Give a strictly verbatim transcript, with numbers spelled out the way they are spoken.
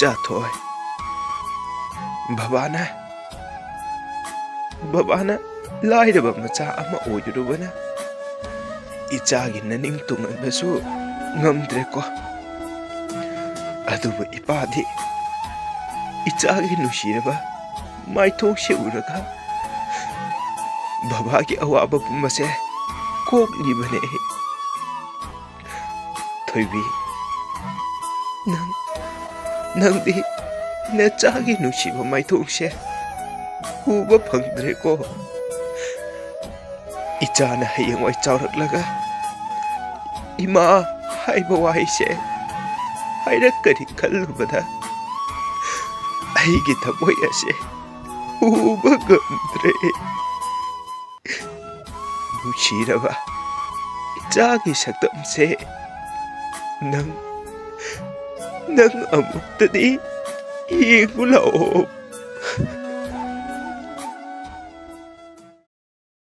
ꯏꯆꯥꯊꯣꯏ, ꯕꯕꯥꯅ, ꯕꯕꯥꯅ ꯂꯥꯏꯔꯕ ꯃꯆꯥ ꯑꯃ ꯑꯣꯏꯔꯨꯔꯕꯅ ꯏꯆꯥꯒꯤ ꯅꯅꯤꯡ ꯇꯨꯡꯍꯟꯕꯁꯨ ꯉꯝꯗ꯭ꯔꯦꯀꯣ꯫ ꯑꯗꯨꯕꯨ ꯏꯄꯥꯗꯤ ꯏꯆꯥꯒꯤ ꯅꯨꯡꯁꯤꯔꯕ ꯃꯥꯏꯊꯣꯡꯁꯦ ꯎꯔꯒ ꯕꯕꯥꯒꯤ ꯑꯋꯥꯕ ꯄꯨꯝꯕꯁꯦ ꯀꯣꯛꯂꯤꯕꯅꯦ꯫ ꯊꯣꯏꯕꯤ, ꯅꯪ, ꯅꯪꯗꯤ ꯅꯆꯥꯒꯤ ꯅꯨꯡꯁꯤꯕ ꯃꯥꯏꯊꯣꯡꯁꯦ ꯎꯕ ꯐꯪꯗ꯭ꯔꯦꯀꯣ꯫ ꯏꯆꯥꯅ ꯍꯌꯦꯡꯋꯥꯏ ꯆꯥꯎꯔꯛꯂꯒ "ꯏꯃꯥ" ꯍꯥꯏꯕ ꯋꯥꯍꯩꯁꯦ ꯍꯥꯏꯔꯛꯀꯅꯤ ꯈꯜꯂꯨꯕꯗ ꯑꯩꯒꯤ ꯊꯃꯣꯏ ꯑꯁꯦ ꯎꯕ ꯉꯝꯗ꯭ꯔꯦ꯫ ꯅꯨꯡꯁꯤꯔꯕ ꯏꯆꯥꯒꯤ ꯁꯛꯇꯝꯁꯦ ꯅꯪ, ꯅꯪ ꯑꯃꯨꯛꯇꯗꯤ ꯌꯦꯡꯉꯨ ꯂꯥꯛꯑꯣ꯫